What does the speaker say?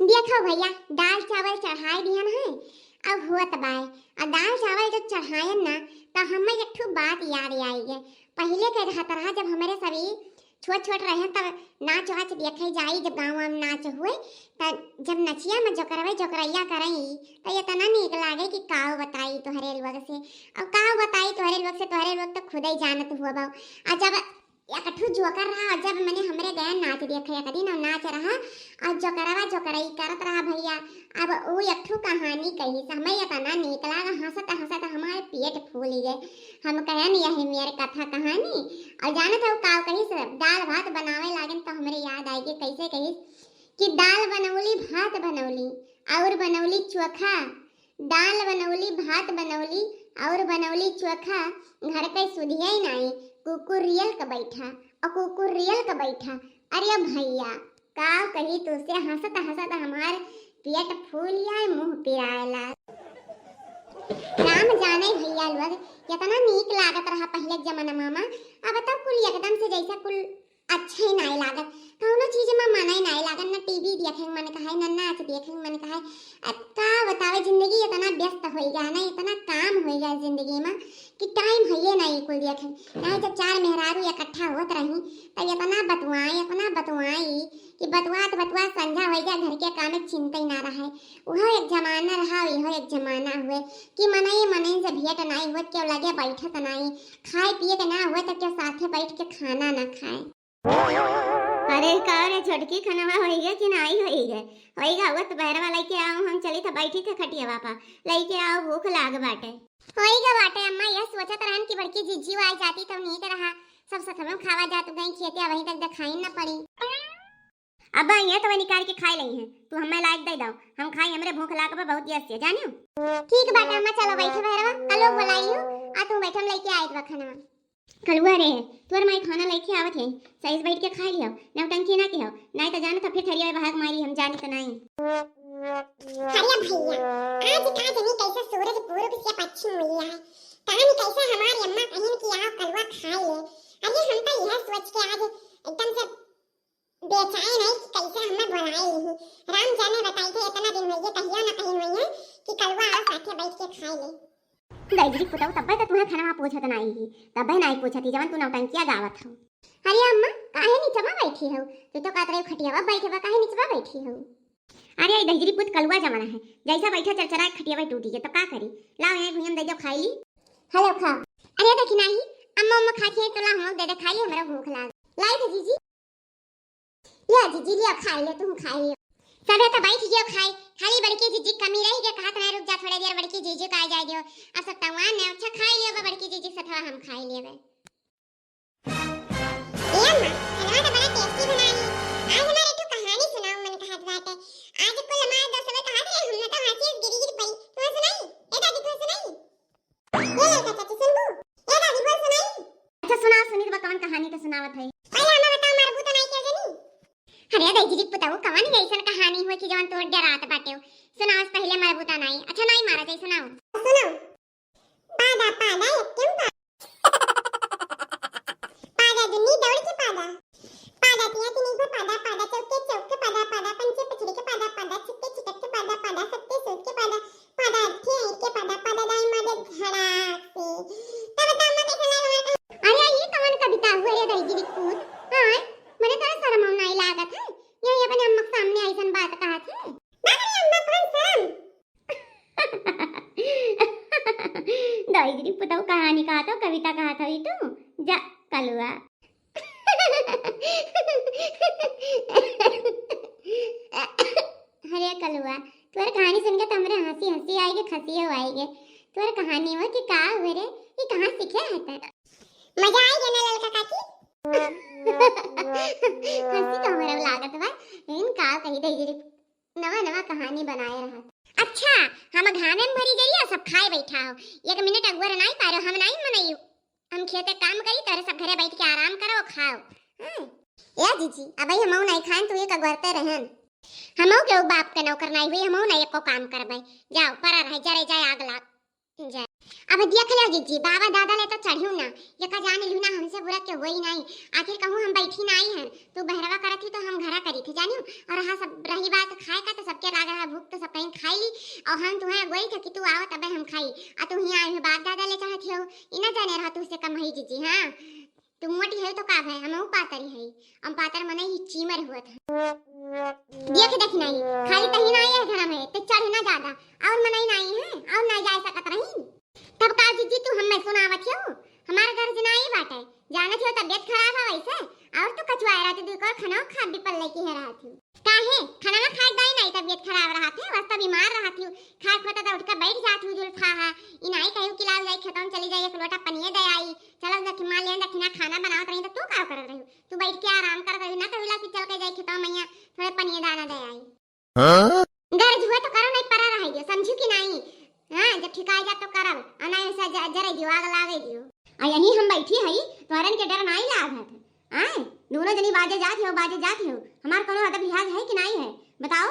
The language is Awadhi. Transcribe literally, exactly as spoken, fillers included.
देखो भइया, दाल चावल चढ़ाए दिहन है, अब होत बाय। आ दाल चावल जब चढ़ायन ना, त हमें एक ठो बात याद आई गए। पहिले के रहत रहा, जब हमरे सभी छोट छोट रहे, तब नाच वाच देखे जाई, जब गाँव में नाच हुए, त जब नचिया में जोकरवे जोकरैया करई, त इतना नीक लागे कि काव बताई तोहरे लोग से। अब काव बताई तोहरे लोग से, तोहरे लोग तो खुदे जानत हुआ बाऊ। आ जब एक ठो जोकर रहा, और जब मने हमरे गए नाच देखे एक दिन, और नाच रहा, और जोकरवा जोकरई करत रहा भइया। अब उ एक ठो कहानी कही से हमें इतना नीक लागा, हंसत हंसत हमारे पेट फूल गए। हम कहन यही मेर कथा कहानी। और जानत हो काव कही से, दाल भात बनावे लागन तो हमरे याद आए कि कैसे कही कि दाल बनौली, भात बनौली, और बनौली चोखा। दाल बनौली, भात बनौली, और बनौली चोखा। घर के सुधिया ही नाई, कुकुर रियल के बैठा, और कुकुर रियल के बैठा। अरे भइया, का कही तुसे, हंसत हंसत हमार पेट फूल आए, मुंह पिराए लाग। राम जाने भइया लोग, कितना नीक लागत रहा पहिले के जमाना मामा। अब तो कुल एकदम से जैसा कुल अच्छे ही नाई लागत, कौनो चीज में मन ही नाई लागत, ना टीवी देखे के मन कहे, ना नाच देखे के मन कहे। अब का बतावे, जिंदगी इतना व्यस्त होई गया ना, इतना काम होई गया जिंदगी में कि टाइम है ये नहीं कुल देखे। नहीं जब चार मेहरारू इकट्ठा होत रही, तब इतना बतुआई, इतना बतुआई कि बतुआत बतुआत संझा होई गया, घर के काम में चिंता ही ना रहे। वह एक जमाना रहा, यह एक जमाना हुए कि मनई मनई से भेंट नाई हुए, क्यों लगे बैठत नाई, खाए पिए के ना हुए तो क्यों साथे बैठ के खाना ना खाए। अरे का रे छोटकी, खनवा होई गए कि नाई होई गए? होई गए, वो तो बहरवा लेके आओ, हम चली था बैठी थे खटियावा पा, लेके आओ, भूख लाग बाटे। होई गए बाटे अम्मा, यह सोचत रहन कि बड़की जिज्जी आ जाती तब नीक रहा, सब सथवे खावा जात गई खेते, वहीं तक दिखाई न पड़ी। अब ये तो निकाल के खाए लई है, तू हमें लायक दे दो, हम खाई, हमरे भूख लाग बा बहुत यस से, जानियो। ठीक बाटे अम्मा, चलो बैठे बहरवा, कल लोग बुलाई लियो, आ तू बैठम लेके आए बा खनवा। कलुआ रे, तोर माई खाना लेके आवत है, सही से बैठ के खा लियो, नौटंकी ना किहो, नहीं तो जानो तो फिर थरिया में भाग मारी, हम जानी तो नहीं। अरे भैया, आज का जनी कैसे सूरज पूरब से पश्चिम में लिया है, तान कैसे हमारी अम्मा कहिन कि आओ कलुआ खाए ले। अरे हम तो यह सोच के आज एकदम से बेचैन है कि कैसे हमें बुलाए ही। राम जाने बताई थे, इतना दिन हुई है, कहियो ना कहीं हुई है कि कलुआ आओ साथे बैठ के खाए ले। दैजरी पुतऊ, तब्बे तो तुम्हें खनवा पूछत नाई ही, तब्बे नाई पूछत ही, जवन तू नौटंकिया गावत हो। अरे अम्मा, काहे नीचवा बैठी हो? तू तो कहत रही खटियावा बैठे बा, काहे नीचवा बैठी हो? अरे ई दैजरी पुत कलुआ जमाना है, जैसा बैठा चरचरा खटियावा टूटी है, तो का करी? लाओ यहाँ भुइयम दे दो, खाई ली। हेलो खा। अरे देखी नाही, अम्मा अम्मा खाती है, तो ला हम दे दे, खाई ली, हमरा भूख लाग। लाई थे जीजी। लिया जीजी, लिया, खाई लिया, तुम खाई लिया। सबे तो बैठ गयो खाई, खाली बड़की जीजी कमी रही के कहत रहे, "रुक जा थोड़े देर, बड़की जीजी का आ जाए दियो।" अब सब तवा ने अच्छा खाई लियो बा, बड़की जीजी सथवा हम खाई लियो बे। ए अम्मा, खाना तो बड़ा टेस्टी बनाई। आज हमारे एक ठो कहानी सुनाओ मन कहत बाटे। आज कुल हमारे दोस्त लोग कहत रहे, हम ना तो हंसी गिरी गिरी पड़ी। तू सुनाई? ए दादी, तू सुनाई? ए ललका चाची सुनबू? ए दादी बोल सुनाई। अच्छा सुनाओ सुनीत बा कवन कहानी तो सुनावत है। पहले हमें बताओ मरबू तो नहीं क्या जनी? अरे दैजी पुताऊ कवन ऐसन कहानी हो कि जवन तोर डरात बाटे हो? सुनाओ पहले मरबू तो नहीं। अच्छा नहीं मारा जाए सुनाओ। सुनाओ। पादा पादा एक क्यों पा-, पादा दुन्नी दौड़ के पादा। पादा तिया तिनी को पादा, पादा चौक के चौक के पादा, पादा पंचे पछड़ी के पादा, पादा छिक्के छिटक के पादा, पादा सत्ते सूत के पादा, पादा अट्ठे ऐट के पादा, पादा दाई मारे धड़ाक से। तब बताओ मैं कैसे लाल हुआ था। अरे ये कवन कविता हुआ रे दैजी पूत? हाँ, मने तोरा शर्म नहीं लागत है? ये अपने अम्मा के सामने ऐसन बात कहा थे? बाप रे अम्मा कौन शर्म? दैजरी पुतऊ कहानी कहत हो, कविता कहत हो तू? जा कलुआ। अरे कलुआ, तोर कहानी सुन के तो हमरे हंसी हंसी आएगी, खसी हो आएगी। तोर कहानी हो कि का हुए रे, ये कहाँ सीखे है तैं? मजा आई गया ना ललका काकी? हंसी तो हमरा लागत बा, लेकिन का कही दैजरी नवा नवा कहानी बनाए रहत। अच्छा, हम घामे में भरी गई, सब खाए बैठा हो। एक मिनट अगुअर नाई पारो, हम नाई मनई। हम खेते काम करी, तोरे सब घरे बैठ के आराम करो, खाओ। हाँ। ए जीजी, अबई हमहू नाई खाएन, तू एक अगुअरते रहन। हमहू के बाप के नौकर नाई हुई, हमहू नाई एको काम करबे। जाओ, परा रहे, जरे जाए, आग लाग जाए। अब देख लो जीजी, बाबा दादा ले तो चढ़ियो ना, ये का जान लियो ना, हमसे बुरा के होई नाई। आखिर कहूँ हम बैठी नाई हैं, तू बहरवा करत ही तो हम घरा करी थे, जानियो। और हाँ, सब रही बात खाए का, तो सबके लाग रहा भूख, तो सब कहीं खाई ली। और हम तुम्हें अगोई थे कि तू आओ तबे हम खाई, आ तू ही आए हो, बाप दादा ले चढ़त हो, इना जाने रहा तुझसे कम ही जीजी। हाँ, तू मोटी है तो का भय, हम पातरी है, हम पातर मने ही चीमर हुआ था। देख देख नहीं, खाली तही ना आए है घर में, ते चढ़ ना ज्यादा, और मनई नाई है, और ना जा सकत रही। तब का जीजी तू हमें सुनावत हो? हमार घर जनाई बाटे, जानत हो तबियत खराब है वैसे, और तू कचुआए रहती, दुई कोर खाना खा भी पल्ले की है रहती। काहे? खाना ना खाए दाई नाई तबियत खराब रहत है, वस्ता बीमार रहत हो, खाए खोता तो उठ के बैठ जात हो जुल्फा है। ई नाई कहू कि लाओ जाई खेतों चली जाई, एक लोटा पनिये दे आई, चलो दखिमा ले दखिना खाना बनावत रही तो तू का करत रही? तू बैठ के आराम करत रही, ना कहू ला कि चल के जाई खेतों मैया थोड़े पनिये दाना दे आई। हाँ? गरज हुआ तो करो, नहीं परा रह गयो, समझू कि नहीं? हाँ, जब ठिकाई जा तो करब, और नहीं ऐसा ज-, जरे दियो, आग लागे दियो। आ यहीं हम बैठी हई, तोहरन के डर नाई लागत। आए, दोनों जनी बाजे जात हो, बाजे जात हो, हमार कोनो अदब लिहाज है कि नाई है? बताओ,